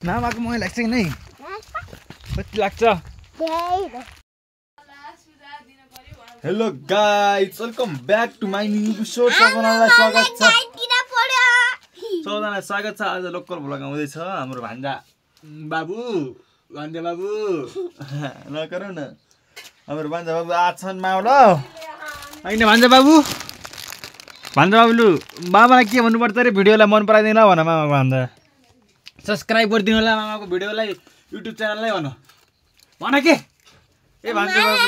मामाको मही लाग्छ कि नै कति लाग्छ hello guys welcome back to my new episode सबैजनालाई स्वागत छ आज लोकल भ्लग आउँदैछ हाम्रो भान्जा बाबु नगरौ न हाम्रो भान्जा बाबु आछन् माउल हैन भान्जा बाबुले मामालाई के भन्नु पर्छ रे भिडियोलाई मन पराइदिनु ल भन मामाको भन्दा सब्स्क्राइब गरिदिनु होला मामाको भिडियोलाई युट्युब च्यानललाई भन के ए भान्जा बाबु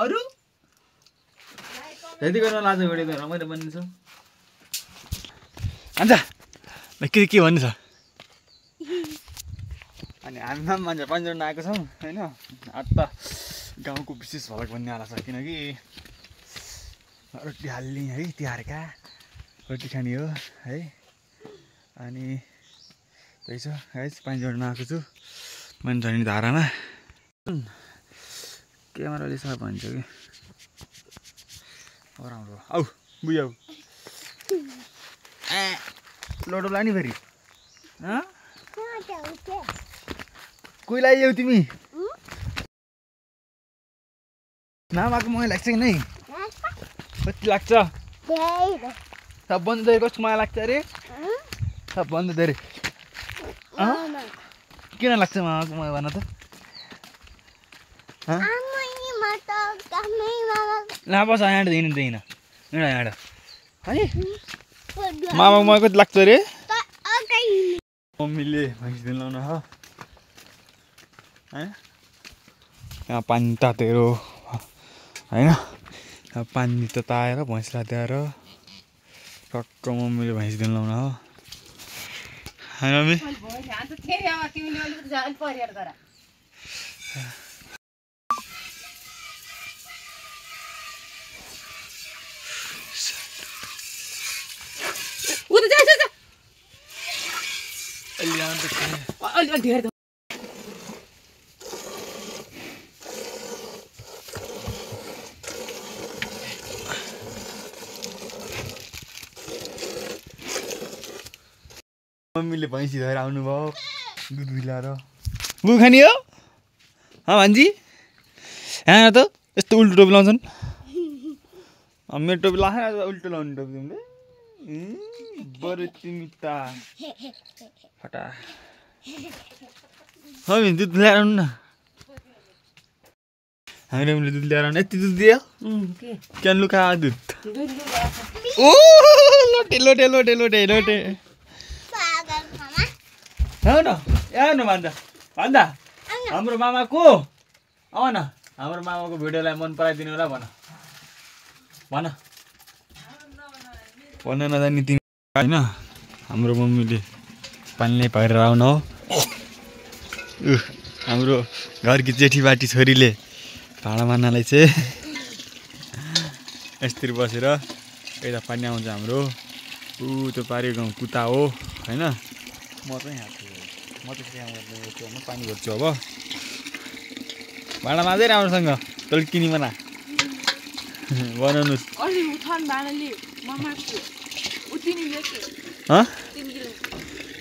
अरु यदि गर्न लाज भिडियो रमाइलो बनिन्छ भान्जा के भन्नु छ अनि हामी मान्छे 5 जना आएको छौँ हैन आज त गाउँको विशेष भलक भन्ने आला छ किनकि रोटी हाल्ने है तिहारका रोटी खाने हो है अनि त्यही छ गाइस 5 जना आएको छु मन झनी धारामा क्यामेराले सब भन्छ कि राम्रो आउ बुझाउ लोडो लानी फेरि कोही ल्याइयौ तिमी मामाको मही लाग्छ कि नै कति लाग्छ सबभन्दा धेरै कस्तो माया लाग्छ अरे सबभन्दा धेरै किन लाग्छ मामाको मही भन त ला बस यहाँ दिइन है मामाको मही कति लाग्छ अरे मम्मीले भैँसी लाउन हो यहाँ पानी तातेर होइन पानी तताएर भैँसीलाई दिएर टक्क मम्मीले भैँसी दिन लाउन हो होइन मम्मी मम्मीले भैँसी धएर आउनुभयो दुध मिलाएर दुध खाने हो भान्जी यहाँ त यस्तो उल्टो टोपी लाउँछन् मेरो टोपी लाएर उल्टो लाउने टोपी तिमीले बरु तिमी त फटा मम्मी दुध ल्याएर आउनु न हामीले दुध ल्याएर आउनु यति दुध दियो क्यान लुका दुध ओ लोटे लोटे लोटे लोटे लोटे न भन्दा हाम्रो मामाको आउ न हाम्रो मामाको भिडियोलाई मन पराइदिनु होला भन नजानी तिमी होइन हाम्रो मम्मीले पानी भरेर आउन हो हाम्रो घरकी जेठीबाटी छोरीले भाँडा मान्नलाई चाहिँ यस्तरी बसेर यता पानी आउँछ हाम्रो त्यो पारी गाउँ कुता हो होइन म चाहिँ यहाँ छु म चाहिँ पानी भर्छु अब भाँडा माझै राम्रोसँग तल्किनी मना बनाउनुहोस्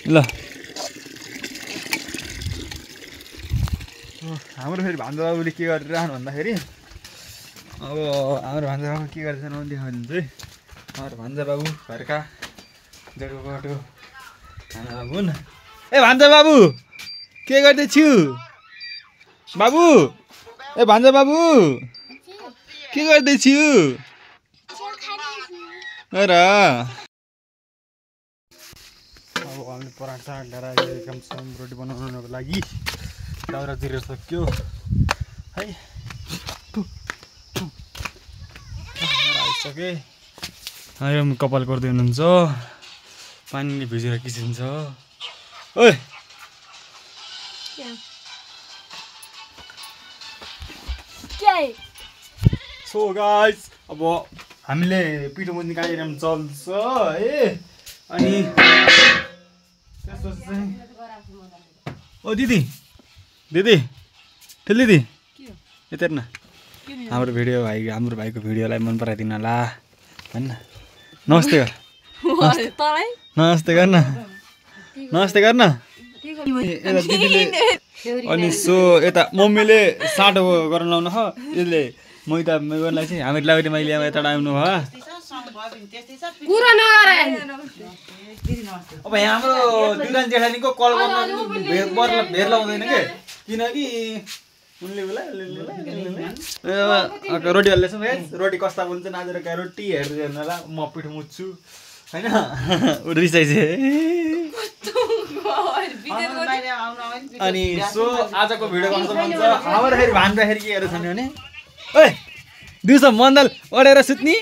ल हाम्रो फेरि भान्जा बाबुले के गरिरहनु भन्दाखेरि अब हाम्रो भान्जा बाबु के गर्दैछन् भने देखाइदिन्छु है हाम्रो भान्जा बाबु घरका जडो बाटो भान्जा बाबु न ए भान्जा बाबु के गर्दैछु बाबु ए भान्जा बाबु के गर्दैछु र अब हामीले पराठा ल्याएर एकदम रोटी बनाउनको लागि दाउरा तिरेर सक्यो है आइसके अहिले कपाल गर्दै हुनुहुन्छ पानीले भिजेर किसिन्छ ओइ सो गाइस अब हामीले पिठो मुन्ने कार्यक्रम चल्छ है अनि त्यसपछि चाहिँ ओ दिदी ठुलो दिदी यता न हाम्रो भाइको भिडियोलाई मन पराइदिनु होला भन्न नमस्ते नमस्ते गर्न नमस्ते गर्न यता दिदीले अनि सो यता मम्मीले साटो गर्न लाउनु हो यसले मैदा गर्नलाई चाहिँ हामी लाउटी मैले यता आउनु भयो अब हाम्रो दुरान जेठानीको कल गर्न भेर लाउँदैन के किनकि उनले रोटी हाल्दैछ रोटी कस्ता बोल्छ नाजेर रोटी हेर्दै हेर्नुलाई म पिठो मुच्छु होइन रिसाइछ अनि सो आजको भिडियो गर्नु मन छ हाम्रोखेरि भान्दाखेरि के हेरेछ भने ओइ दिउँसो मन्दल ओढेर सुत्ने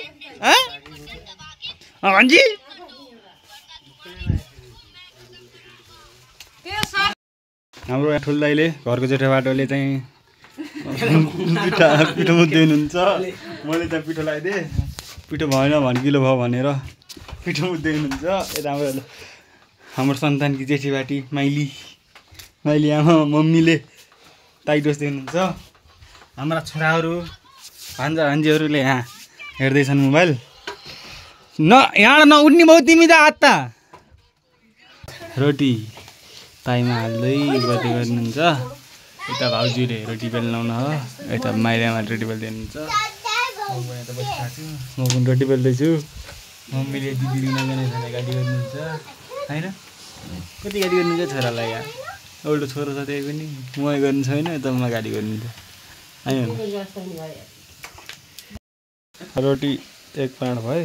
भन्जी हाम्रो ठुलो दाइले घरको जेठाबाटोले चाहिँ पिठो मुद्दै हुनुहुन्छ मैले त पिठो लगाइदिएँ पिठो भएन भने किलो भयो भनेर पिठो मुद्दै हुनुहुन्छ यता हाम्रो सन्तानकी जेठीबाटी माइली आमा मम्मीले ताइडोस्दै हुनुहुन्छ हाम्रा छोराहरू भान्जा भान्जीहरूले यहाँ हेर्दैछन् मोबाइल यहाँ नउठ्ने भयो तिमी त आत्ता रोटी ताईमा हाल्दै गर्दै गर्नुहुन्छ यता भाउजूले रोटी बेल्लाउन हो यता माइलीमा रोटी बेल्दै हुनुहुन्छ म पनि रोटी बेल्दैछु मम्मीले दिदीले नगर्ने गाडी गर्नुहुन्छ होइन कति गाडी गर्नुहुन्छ छोरालाई यहाँ एउटा छोरा छ त्यही पनि म गर्नु छैन त म गाडी गर्नुहुन्छ होइन रोटी एक पाँड भयो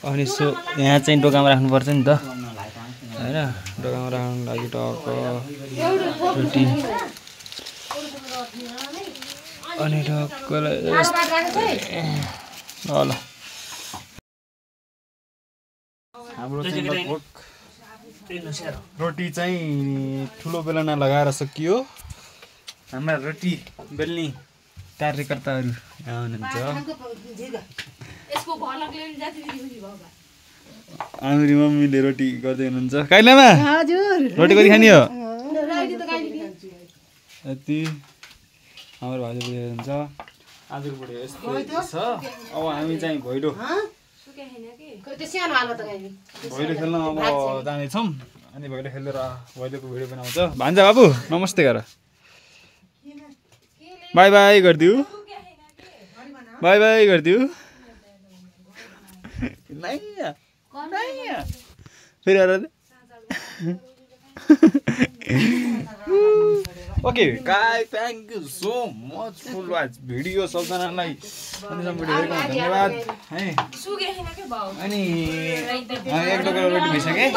अनि सो यहाँ चाहिँ डोकामा राख्नुपर्छ नि त होइन डोकामा राख्नु लागि टक्क रोटी अनि ढक्कलाई ल हाम्रो रोटी चाहिँ ठुलो बेलना लगाएर सकियो हाम्रा रोटी बेल्ने कार्यकर्ताहरू यहाँ हुनुहुन्छ आमारी मम्मीले रोटी गर्दै हुनुहुन्छ काइलामा रोटी कति खाने हो यति हाम्रो भाइ हुनुहुन्छ आजको भिडियो यस्तो छ अब हामी चाहिँ भैलो खेल्न अब जानेछौँ अनि भैलो खेलेर भैलोको भिडियो बनाउँछ भान्जा बाबु नमस्ते गर बाई बाई गरिदिऊ बाई बाई गरिदिऊ फेरि okay guys thank you so much for watch video सबजनालाई धन्यवाद है अनि एक टोकरा रोटी भइसक्यो